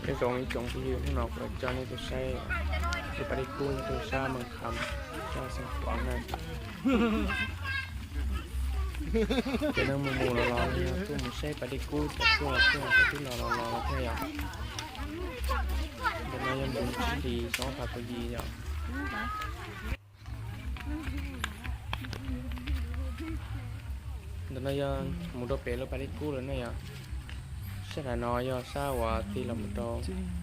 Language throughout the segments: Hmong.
Nyob zoo ib tsoom phooj ywg, hnub no kuv coj nej tuaj saib lub pas dej kub nyob rau sab Moos Kham, sab Xeev Khuam na. Cov neeg mus mus los los yog tuaj mus saib pas dej kub, cov tuaj los tuaj, cov twb los los los thiab yom. Ntawm no yog ntu tsib hlis xyoo ob phav kaum yim yom. Ntawm no yog mus rau pem lub pas dej kub lawm ne yom. Sab nram no yog sab uas tig los mus rau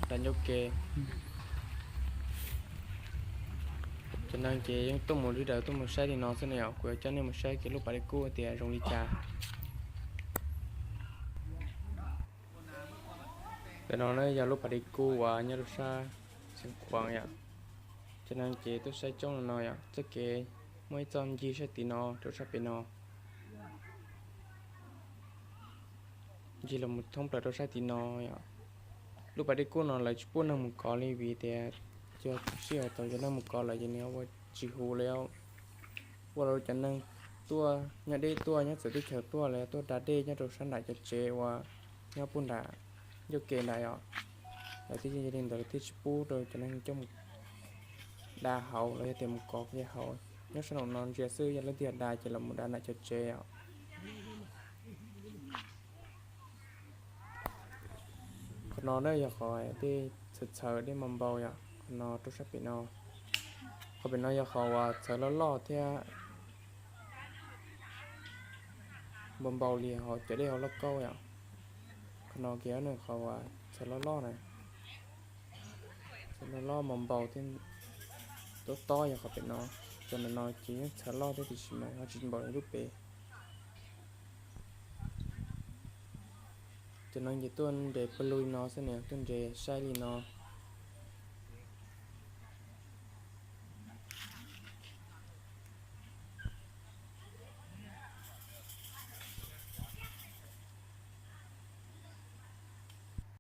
nram ncauj ke. Cov neeg ces yeej tuaj mus deb dawm tuaj mus saib li no xwb ne yom. Kuv yuav coj nej mus saib kiag lub pas dej kub tias zoo li cas. Ntawm no na yog lub pas dej kub uas nyob rau sab Xeev Khuam yom. Cov neeg ces tuaj saib coob li no yom. Txoj kev muaj ib txoj ncig sab tim no rau sab pem no, ncig los mus thoob plaws rau sab tim no yom. Lub pas dej kub no lawv tsis pub neeg mus kov li vim tias yog sij hawm thaum cov neeg mus kov lawm ces nws ua tsis huv li. Ua rau cov neeg tuaj nyob deb tuaj nyob txawv teb chaws tuaj los yog tuaj da dej nyob rau sab nram cov tsev uas nyob puag nram ncauj ke nram yom, lawv thiaj li ntawd lawv thiaj tsis pub rau cov neeg coj mus da hauv los yog tias mus kov kiag hauv. Nyob sab nraum no ntsia xwb, yog leej twg da ces los mus da nram cov tsev os. Qhov no na yog qhov dej txhawv txhawv dej npau npau yom, qhov no rau sab pem no. Qhov pem no yog qhov uas txhawv loj loj thiab npau npau li hauv cov dej hauv lauj kaub yom. Qhov no kiag nws qhov uas txhawv loj loj na, txhawv loj loj npau npau thiab tob tob yog qhov pem no. Cov ntawm no ces yeej txhawv loj thiab tiam sis mas ho tsis npaum li lub pem. Cov no ces tuaj nres pawg lug li no xwb ne, tuaj nres saib li no.